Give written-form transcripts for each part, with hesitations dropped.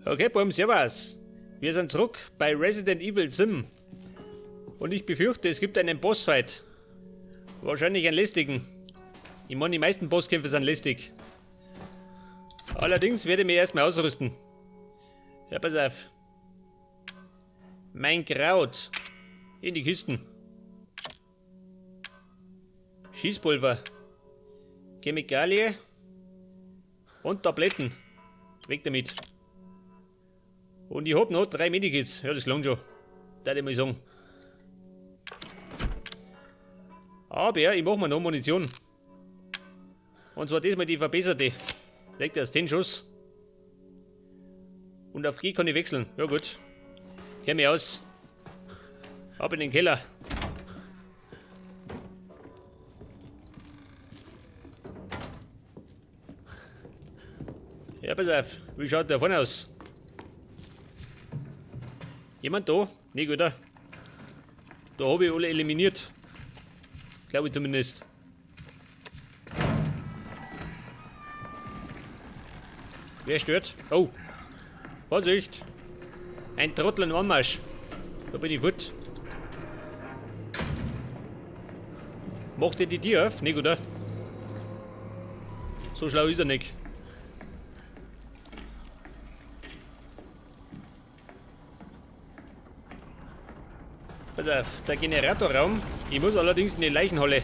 Okay, Buam, servus. Wir sind zurück bei Resident Evil 7. Und ich befürchte, es gibt einen Bossfight. Wahrscheinlich einen lästigen. Ich meine, die meisten Bosskämpfe sind lästig. Allerdings werde ich mich erstmal ausrüsten. Ja, pass auf. Mein Kraut. In die Kisten. Schießpulver. Chemikalie. Und Tabletten. Weg damit. Und ich hab noch 3 Medikits. Ja, das langt schon. Da ich mal sagen. Aber ich mach mir noch Munition. Und zwar diesmal die verbesserte. Legt erst 10 Schuss. Und auf G kann ich wechseln. Ja gut. Kenn mich aus. Ab in den Keller. Ja, pass auf. Wie schaut der vorne aus? Jemand da? Nee, gut, oder? Da hab ich alle eliminiert. Glaube ich zumindest. Wer stört? Oh. Vorsicht! Ein Trottel im Anmarsch. Da bin ich fort. Macht er die Tür auf? Nicht, oder? So schlau ist er nicht. Pass auf, der Generatorraum. Ich muss allerdings in die Leichenhalle.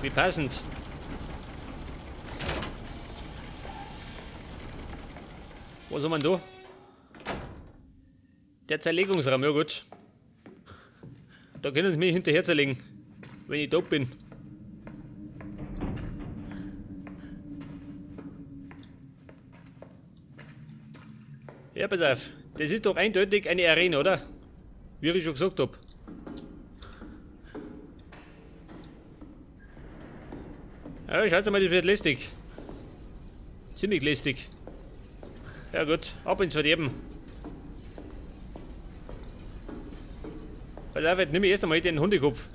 Wie passend. Was haben wir denn da? Der Zerlegungsraum, ja gut. Da können sie mich hinterher zerlegen, wenn ich tot bin. Ja, pass auf. Das ist doch eindeutig eine Arena, oder? Wie ich schon gesagt hab. Ja, schaut mal, das wird lästig. Ziemlich lästig. Ja gut, ab ins Verderben. Pass auf, jetzt nehme ich erst einmal den Hundekopf.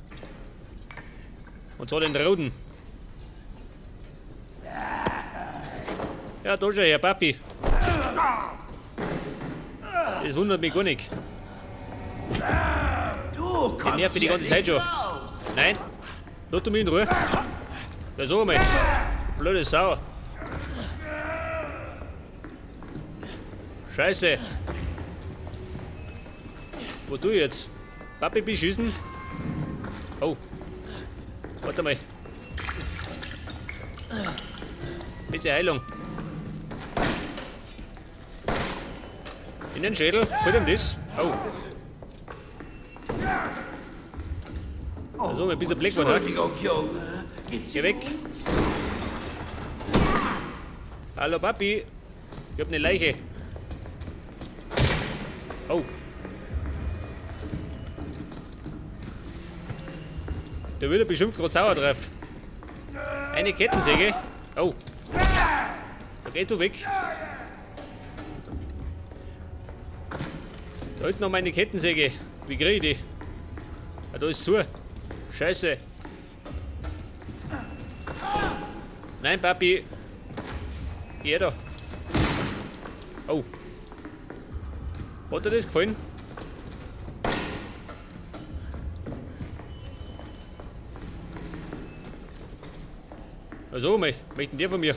Und zwar den roten. Ja, da schon her, Papi. Das wundert mich gar nicht. Du Den nervt mich die ganze Zeit schon. Raus. Nein, lass du mich in Ruhe. Ja, so mal. Blöde Sau. Scheiße. Wo tu ich jetzt? Papi beschießen? Oh. Warte mal. Bisschen Heilung. In den Schädel. Voll ihm das. Oh. Also, ein bisschen Blick war da. Entschuldigung, Junge. Geht's Geh weg. Hallo Papi. Ich hab ne Leiche. Oh. Der wird bestimmt grad sauer drauf. Eine Kettensäge. Oh. Da geht du weg. Da hinten noch meine Kettensäge. Wie krieg ich die? Ah, da ist zu. Scheiße. Nein, Papi. Geh da. Oh. Hat dir das gefallen? Also, mal, möchten der von mir?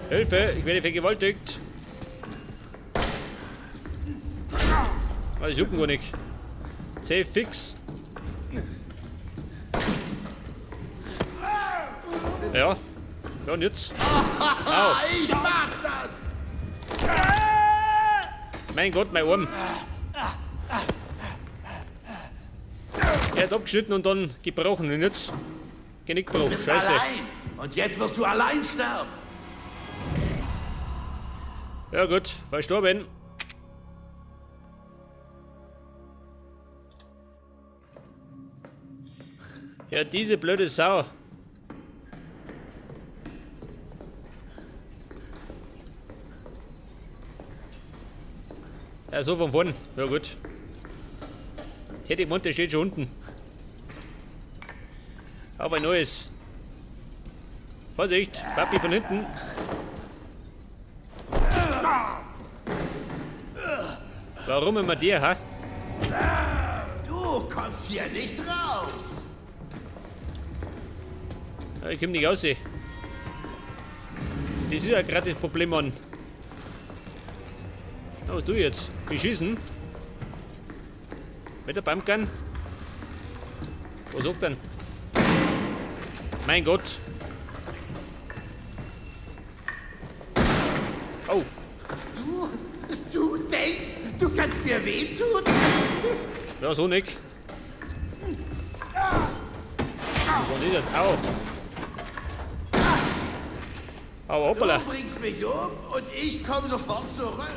Hilfe, ich werde vergewaltigt. Ah, das juckt gar nicht. Safe fix. Ja. Ja, und jetzt? Au. Ich mag das! Mein Gott, mein Arm. Er hat abgeschnitten und dann gebrochen. Und jetzt? Genickbruch. Du bist Scheiße. allein. Und jetzt wirst du allein sterben. Ja gut, verstorben. Ja, diese blöde Sau. Ja, so von vorn. Ja gut. Hätte ich gemeint, der steht schon unten. Aber ein neues. Vorsicht, Papi von hinten. Warum immer dir, ha? Du kommst hier nicht raus. Ja, ich komm nicht raus. Das ist ja gerade das Problem, Mann. Na, was tu ich jetzt? Beschießen? Mit der Pumpgun? Was sagt denn? Mein Gott! Oh! Du denkst, du kannst mir wehtun? Ja, so nicht. Was ist das? Au! Au, hoppala! Du bringst mich um und ich komme sofort zurück.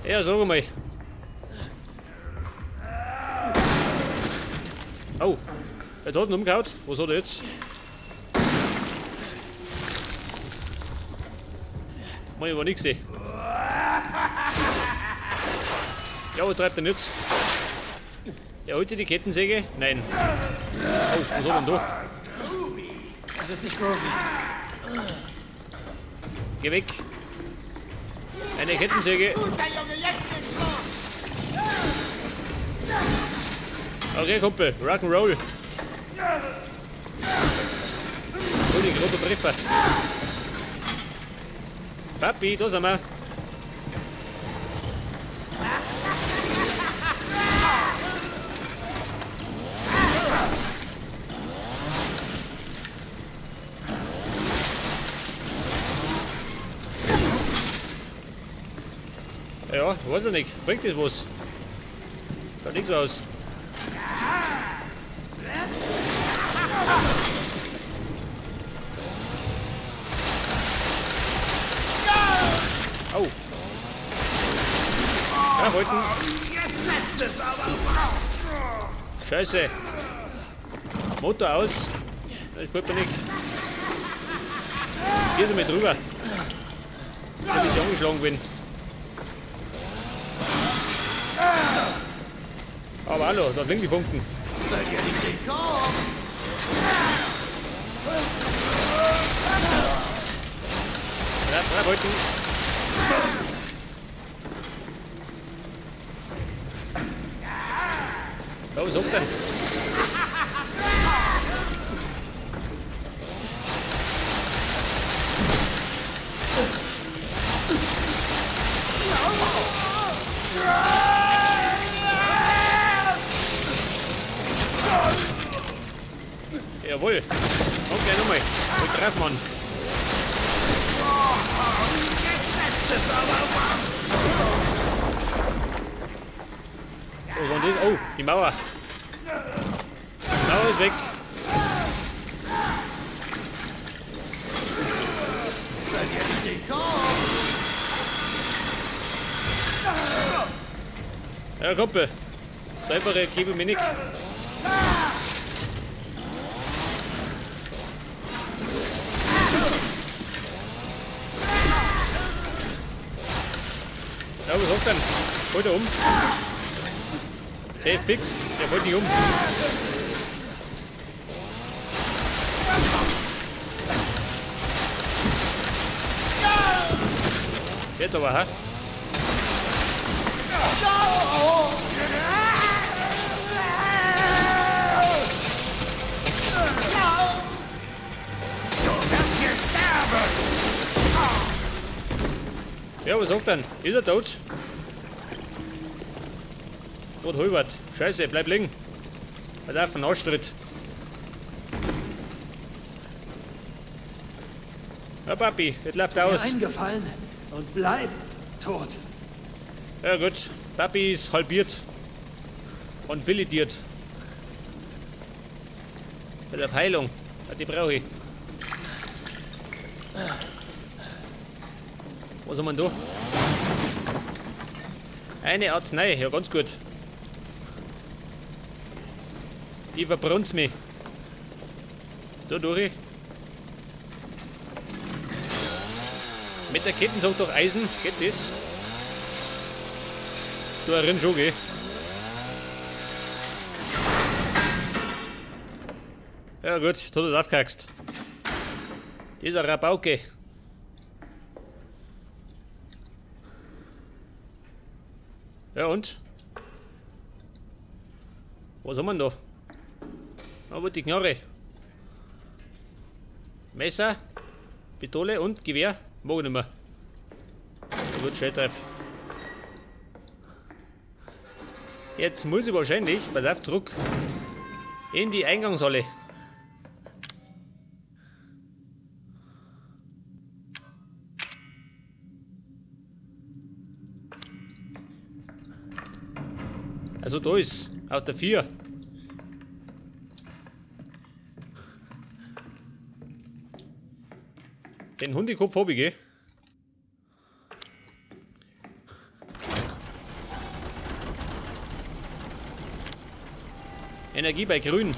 Ja, sag mal. Oh, jetzt hat ihn umgehauen. Was hat er jetzt? Mann, ich war nix gesehen. Ja, was treibt er denn jetzt? Er holt die Kettensäge? Nein. Oh, was hat er denn da? Das ist nicht Groovy. Geh weg. Eine Kettensäge. Okay, Kumpel, Rock'n'Roll. Oh, die grobe Treffer. Papi, da sind wir. Ja, weiß ich nicht. Bringt das was? Schaut nichts aus. Au. Ja, wollten. Scheiße. Motor aus. Das wollte man nicht. Geh so mit drüber. Damit ich angeschlagen bin. Aber hallo, da liegen die Funken. Ja, drei Wolken. Da, was sagt denn? Jawohl. Komm gleich nochmal. Voll drauf, Mann. Was war denn das? Oh, die Mauer. Die Mauer ist weg. Ja, Kumpel. So einfache gebe ich mir nicht. Ja, was sagt denn? Holt er um? Der fix, der wollte nicht um. Jetzt aber, ha? Ja, was sagt denn? Ist er tot? Gott, Hulbert. Scheiße, bleib liegen. Hat auf einen Arschtritt. Ja, Papi, jetzt läuft aus. Mir eingefallen und bleib tot. Ja gut, Papi ist halbiert und filetiert. Mit der Heilung, die brauche ich. Was haben wir denn da? Eine Arznei, ja ganz gut. Ich verbrunz mich. Da durch. Mit der Kettensaug durch Eisen, geht das? Du erinnerst schon, gell? Ja gut, du hast aufgekackst. Dieser Rabauke. Ja und? Was haben wir denn da? Da wird die Knarre. Messer, Pistole und Gewehr. Mag ich nicht mehr. Da wird Scheißdreif. Jetzt muss ich wahrscheinlich, pass auf, zurück in die Eingangshalle. Also da ist auf der 4. Den Hundekopf hab ich, gell? Energie bei Grün.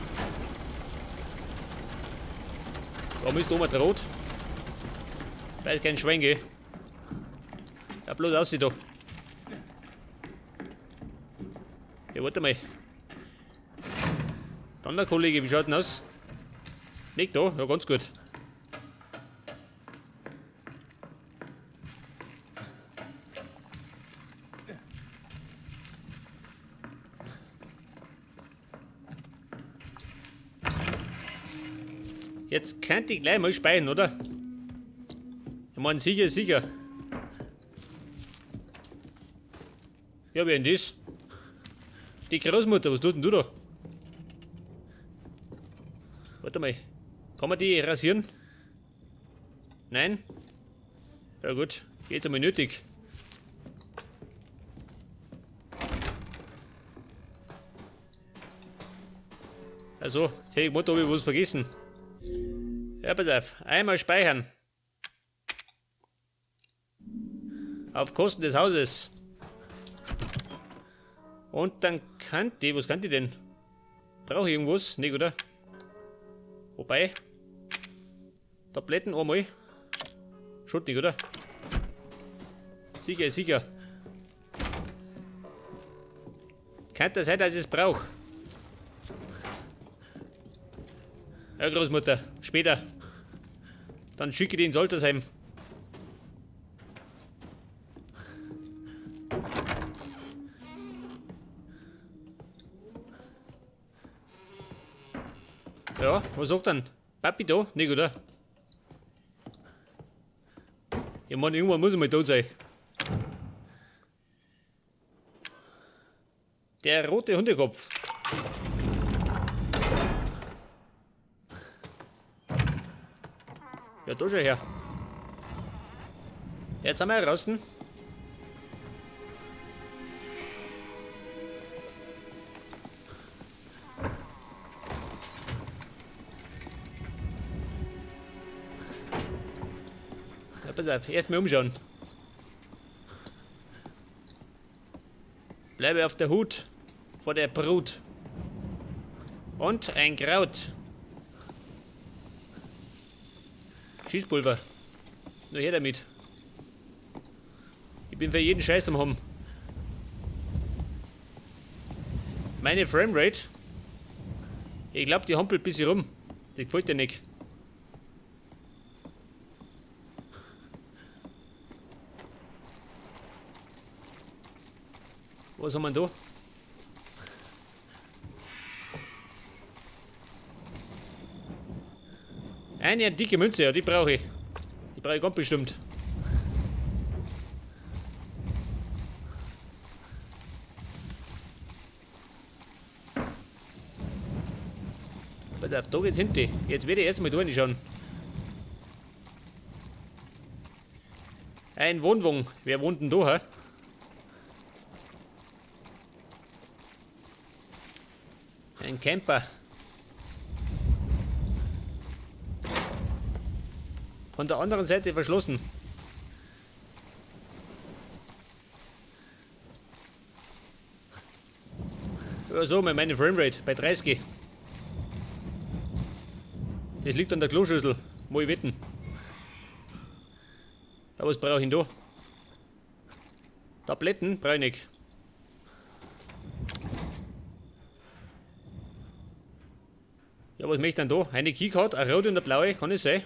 Warum ist da oben rot? Weil kein Schwein, gell? Ja, bloß aussieht da. Ja, warte mal. Dann der Kollege, wie schaut denn aus? Liegt da? Ja, ganz gut. Jetzt könnte ich gleich mal speichern, oder? Ich meine, sicher, sicher. Ja, wer denn das? Die Großmutter, was tut denn du da? Warte mal. Kann man die rasieren? Nein? Ja gut, geht's einmal nötig. Also, jetzt hätte ich gemeint, da hab ich was vergessen. Ja, pass auf. Einmal speichern. Auf Kosten des Hauses. Und dann kann die, was kann die denn? Brauche ich irgendwas? Nicht, oder? Wobei. Tabletten einmal. Schuttig, oder? Sicher, sicher. Kann das sein, dass ich es brauche? Ja, Großmutter, später. Dann schicke ich die ins Altersheim. Ja, was sagt denn? Papi da? Nicht, oder? Ich mein, irgendwann muss ich mal tot sein. Der rote Hundekopf. Ja, da schon her. Jetzt sind wir draußen. Ja, pass auf, erstmal umschauen. Bleibe auf der Hut vor der Brut. Und ein Kraut. Schießpulver. Nur her damit. Ich bin für jeden Scheiß am haben. Meine Framerate. Ich glaub, die hampelt ein bisschen rum. Die gefällt dir nicht. Was haben wir denn da? Eine dicke Münze, ja, die brauche ich. Die brauche ich ganz bestimmt. Pass auf, da geht's hinten. Jetzt werde ich erstmal da reinschauen. Ein Wohnwagen. Wer wohnt denn da, hä? Ein Camper. Von der anderen Seite verschlossen. Ja, so, meine Framerate bei 30. Das liegt an der Kloschüssel. Mal wetten. Ja, was brauche ich denn da? Tabletten brauche ich nicht. Ja, was möchte ich denn da? Eine Keycard, eine rote und eine blaue, kann es sein?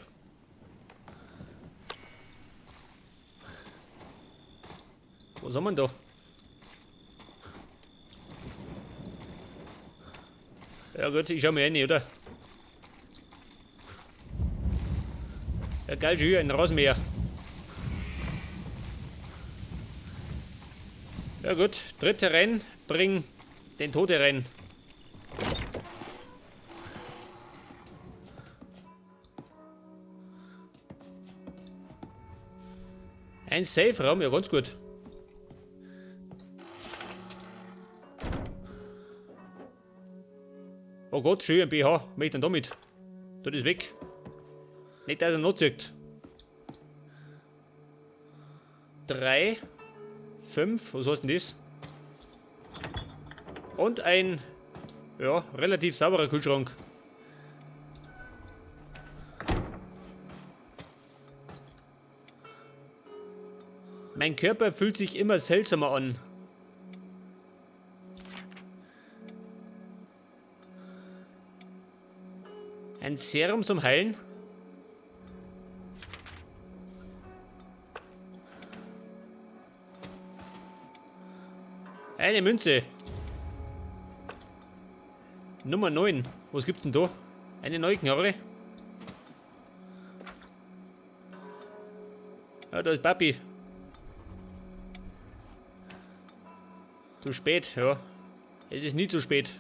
Was haben wir denn da? Ja gut, ich schau mal rein, oder? Ja geil, schon hier, ein Rasenmäher. Ja gut, tritt herein, bring den Tod herein. Ein Safe-Raum, ja ganz gut. Oh Gott, schön ein BH. Was möchte ich denn damit? Tut das weg. Nicht, dass er noch zieht. 3, 5, was heißt denn das? Und ein, ja, relativ sauberer Kühlschrank. Mein Körper fühlt sich immer seltsamer an. Ein Serum zum Heilen. Eine Münze. Nummer 9. Was gibt's denn da? Eine neue Knarre. Ja, da ist Papi. Zu spät, ja. Es ist nie zu spät.